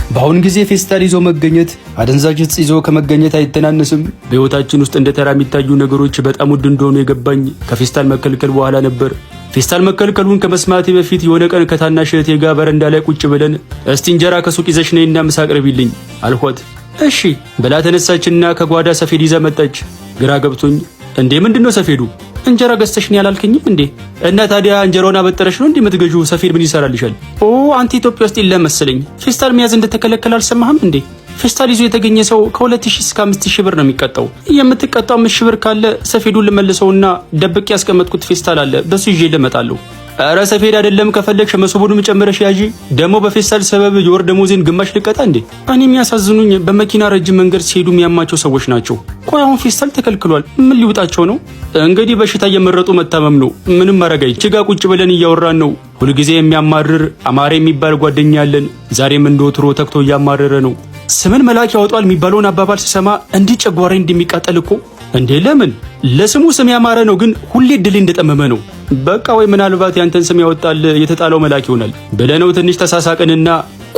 በአሁን ጊዜ ፌስታል ይዞ መገኘት አደንዛዥ ዕፅ ይዞ ከመገኘት አይተናነስም። በሕይወታችን ውስጥ እንደ ተራ የሚታዩ ነገሮች በጣም ውድ እንደሆኑ የገባኝ ከፌስታል መከልከል በኋላ ነበር። ፌስታል መከልከሉን ከመስማቴ በፊት የሆነ ቀን ከታናሽ እህቴ ጋር በረንዳ ላይ ቁጭ ብለን እስቲ እንጀራ ከሱቅ ይዘሽ ነይና ምሳ አቅርቢልኝ አልኳት። እሺ ብላ ተነሳችና ከጓዳ ሰፌድ ይዛ መጣች። ግራ ገብቶኝ እንዴ ምንድን ነው ሰፌዱ? እንጀራ ገዝተሽ ነው ያላልከኝም እንዴ? እና ታዲያ እንጀራውን አበጠረሽ ነው እንዴ የምትገዢው? ሰፌድ ምን ይሰራልሻል? ኦ አንተ ኢትዮጵያ ውስጥ የለም መሰለኝ። ፌስታል መያዝ እንደተከለከለ አልሰማህም እንዴ? ፌስታል ይዞ የተገኘ ሰው ከ2000 እስከ 5000 ብር ነው የሚቀጣው። የምትቀጣው 5000 ብር ካለ ሰፌዱን ልመልሰውና ደብቄ ያስቀመጥኩት ፌስታል አለ፣ በሱ ይዤ ልመጣለሁ። ኧረ ሰፌድ አይደለም፣ ከፈለግሽ መሶቡንም ጨምረሽ ያዢ። ደግሞ በፌስታል ሰበብ የወር ደሞዜን ግማሽ ልቀጣ እንዴ? እኔ የሚያሳዝኑኝ በመኪና ረጅም መንገድ ሲሄዱ የሚያማቸው ሰዎች ናቸው። ቆይ አሁን ፌስታል ተከልክሏል፣ ምን ሊውጣቸው ነው? እንግዲህ በሽታ እየመረጡ መታመም ነው። ምንም ማድረግ አይቻልም። ጋ ቁጭ ብለን እያወራን ነው። ሁልጊዜ የሚያማርር አማረ የሚባል ጓደኛ አለን። ዛሬም እንደወትሮ ተግቶ እያማረረ ነው። ስምን መልአክ ያወጣል የሚባለውን አባባል ስሰማ እንዲህ ጨጓራዬ እንደሚቃጠል እኮ። እንዴ ለምን? ለስሙ ስም ያማረ ነው፣ ግን ሁሌ ድሌ እንደጠመመ ነው። በቃ ወይ ምናልባት ያንተን ስም ያወጣል የተጣለው መልአክ ይሆናል ብለነው ትንሽ ተሳሳቅንና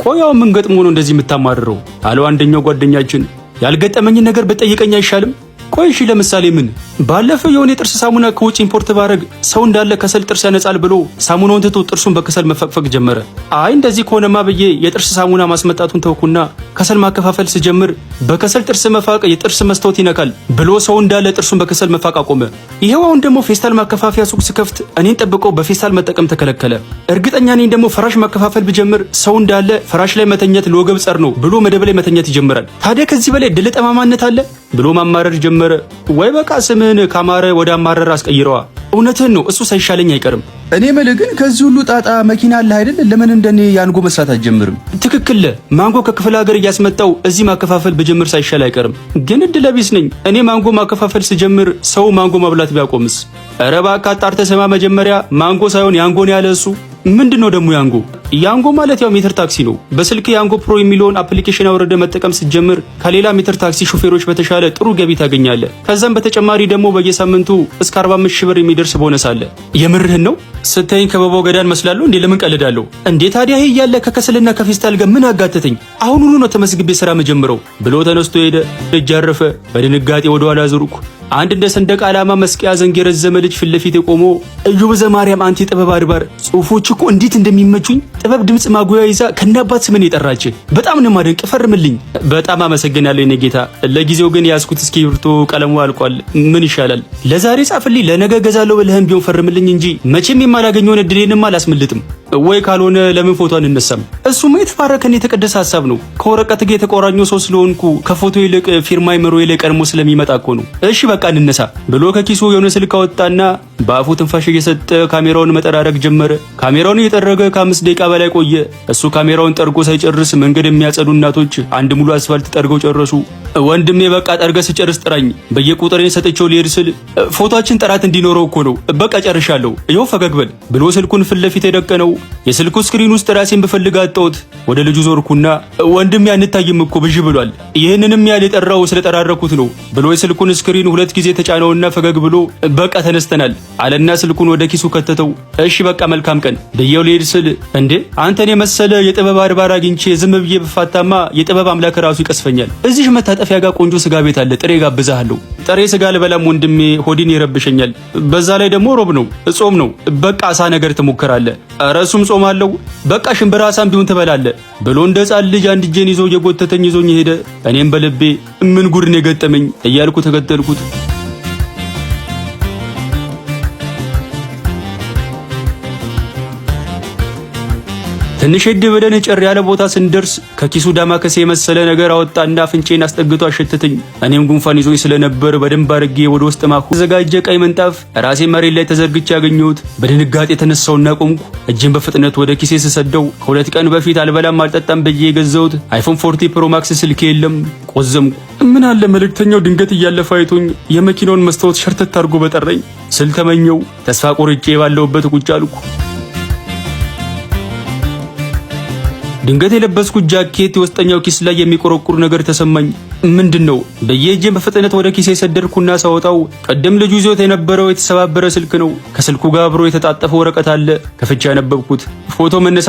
ቆያው ምን ገጥሞ ነው እንደዚህ የምታማርረው አለው አንደኛው ጓደኛችን። ያልገጠመኝን ነገር ብጠይቀኝ አይሻልም? ቆይ እሺ ለምሳሌ ምን? ባለፈው የሆነ የጥርስ ሳሙና ከውጭ import ባረግ ሰው እንዳለ ከሰል ጥርስ ያነጻል ብሎ ሳሙናውን ትቶ ጥርሱን በከሰል መፈቅፈቅ ጀመረ። አይ እንደዚህ ከሆነማ ብዬ የጥርስ ሳሙና ማስመጣቱን ተውኩና ከሰል ማከፋፈል ስጀምር በከሰል ጥርስ መፋቅ የጥርስ መስታወት ይነካል ብሎ ሰው እንዳለ ጥርሱን በከሰል መፋቅ አቆመ። ይሄው አሁን ደግሞ ፌስታል ማከፋፈያ ሱቅ ስከፍት እኔን ጠብቀው በፌስታል መጠቀም ተከለከለ። እርግጠኛ ነኝ ደግሞ ፍራሽ ማከፋፈል ብጀምር ሰው እንዳለ ፍራሽ ላይ መተኛት ለወገብ ጸር ነው ብሎ መደብ ላይ መተኛት ይጀምራል። ታዲያ ከዚህ በላይ ድል ጠማማነት አለ ብሎ ማማረር ጀመረ። ወይ በቃ ስምህን ካማረ ወደ አማረር አስቀይረዋ። እውነትህን ነው፣ እሱ ሳይሻለኝ አይቀርም። እኔ የምልህ ግን ከዚህ ሁሉ ጣጣ መኪና አለህ አይደል? ለምን እንደኔ ያንጎ መስራት አትጀምርም? ትክክል። ማንጎ ከክፍለ ሀገር እያስመጣው እዚህ ማከፋፈል ብጀምር ሳይሻል አይቀርም። ግን እድለ ቢስ ነኝ እኔ። ማንጎ ማከፋፈል ስጀምር ሰው ማንጎ መብላት ቢያቆምስ? ኧረ እባክህ አጣርተህ ስማ መጀመሪያ። ማንጎ ሳይሆን ያንጎን ያለ እሱ። ምንድን ነው ደግሞ ያንጎ? ያንጎ ማለት ያው ሜትር ታክሲ ነው። በስልክ ያንጎ ፕሮ የሚለውን application አውርደህ መጠቀም ስትጀምር ከሌላ ሜትር ታክሲ ሾፌሮች በተሻለ ጥሩ ገቢ ታገኛለህ። ከዛም በተጨማሪ ደግሞ በየሳምንቱ እስከ 45 ሺህ ብር የሚደርስ ቦነስ አለ። የምርህን ነው? ስታይኝ ከበባው ገዳን መስላለሁ እንዴ? ለምን ቀልዳለሁ እንዴ? ታዲያ ይሄ እያለ ከከሰልና ከፌስታል ጋር ምን አጋተተኝ? አሁኑኑ ነው ተመዝግቤ ስራ መጀምረው ብሎ ተነስቶ ሄደ። እጅ አረፈ። በድንጋጤ ወደ ኋላ ዞርኩ። አንድ እንደ ሰንደቅ ዓላማ መስቀያ ዘንግ የረዘመ ልጅ ፊት ለፊት ቆሞ እዮብ ዘማርያም፣ አንተ የጥበብ አድባር፣ ጽሁፎች እኮ እንዴት እንደሚመቹኝ! ጥበብ ድምፅ ማጉያ ይዛ ከነአባት ስምን የጠራች፣ በጣም ነው የማደንቅ፣ ፈርምልኝ። በጣም አመሰግናለሁ የኔ ጌታ። ለጊዜው ግን የያዝኩት እስክሪብቶ ቀለሙ አልቋል። ምን ይሻላል? ለዛሬ ጻፍልኝ፣ ለነገ ገዛለሁ ብለህም ቢሆን ፈርምልኝ እንጂ መቼም የማላገኘውን እድሌንም አላስመልጥም። ወይ ካልሆነ ለምን ፎቶ አንነሳም? እሱማ የተባረከን የተቀደሰ ሀሳብ ነው። ከወረቀት ጋር የተቆራኘው ሰው ስለሆንኩ ከፎቶ ይልቅ ፊርማ አይምሮዬ ላይ ቀድሞ ስለሚመጣ እኮ ነው። እሺ በቃ እንነሳ ብሎ ከኪሱ የሆነ ስልክ አወጣና በአፉ ትንፋሽ እየሰጠ ካሜራውን መጠራረግ ጀመረ። ካሜራውን እየጠረገ ከ5 ደቂቃ በላይ ቆየ። እሱ ካሜራውን ጠርጎ ሳይጨርስ መንገድ የሚያጸዱ እናቶች አንድ ሙሉ አስፋልት ጠርገው ጨረሱ። ወንድሜ በቃ ጠርገህ ስትጨርስ ጥራኝ። በየቁጥሬን ሰጥቼው ሊሄድ ስል ፎቶአችን ጥራት እንዲኖረው እኮ ነው። በቃ ጨርሻለሁ፣ ይኸው ፈገግ በል ብሎ ስልኩን ፊት ለፊት የደቀነው። የስልኩ screen ውስጥ ራሴን ብፈልግ አጣሁት። ወደ ልጁ ዞርኩና ወንድሜ አንታይም እኮ ብዥ ብሏል። ይህንንም ያህል የጠራው ስለጠራረኩት ነው ብሎ የስልኩን screen ሁለት ጊዜ ተጫነውና ፈገግ ብሎ በቃ ተነስተናል አለና ስልኩን ወደ ኪሱ ከተተው። እሺ በቃ መልካም ቀን ብዬው ልሄድ ስል እንዴ አንተን የመሰለ የጥበብ አድባር አግኝቼ ዝም ብዬ ብፋታማ የጥበብ አምላክ ራሱ ይቀስፈኛል። እዚህ መታጠፊያ ጋር ቆንጆ ስጋ ቤት አለ፣ ጥሬ ጋብዛለሁ። ጥሬ ስጋ አልበላም ወንድሜ፣ ሆዴን ይረብሸኛል። በዛ ላይ ደግሞ ሮብ ነው፣ ጾም ነው። በቃ አሳ ነገር ትሞክራለህ። ኧረ እሱም ጾም አለው። በቃ ሽምብራ አሳም ቢሆን ትበላለህ ብሎ እንደ ሕፃን ልጅ አንድ እጄን ይዞ እየጎተተኝ ይዞኝ ሄደ። እኔም በልቤ ምን ጉድ ነው የገጠመኝ እያልኩ ተከተልኩት። ትንሽ ሄድ ብለን ጭር ያለ ቦታ ስንደርስ ከኪሱ ዳማከሴ የመሰለ ነገር አወጣና አፍንጫዬን አስጠግቶ አሸተተኝ። እኔም ጉንፋን ይዞኝ ስለነበር በደንብ አድርጌ ወደ ውስጥ ማኩ። ተዘጋጀ ቀይ ምንጣፍ ራሴ መሬት ላይ ተዘርግቼ ያገኘሁት። በድንጋጤ የተነሳውና ቆምኩ። እጄን በፍጥነት ወደ ኪሴ ስሰደው ከ2 ቀን በፊት አልበላም አልጠጣም ብዬ የገዛሁት iPhone 14 Pro Max ስልኬ የለም። ቆዘምኩ። ምን አለ መልእክተኛው ድንገት እያለፈ አይቶኝ የመኪናውን መስታወት ሸርተት አድርጎ በጠራኝ ስል ተመኘው። ተስፋ ቆርጬ ባለሁበት ቁጭ አልኩ። ድንገት የለበስኩት ጃኬት የውስጠኛው ኪስ ላይ የሚቆረቁር ነገር ተሰማኝ። ምንድን ነው ብዬ እጄን በፍጥነት ወደ ኪሴ ሰደድኩና ሳወጣው ቅድም ልጁ ይዞት የነበረው የተሰባበረ ስልክ ነው። ከስልኩ ጋር አብሮ የተጣጠፈ ወረቀት አለ። ከፍቼ ያነበብኩት ፎቶ መነሳት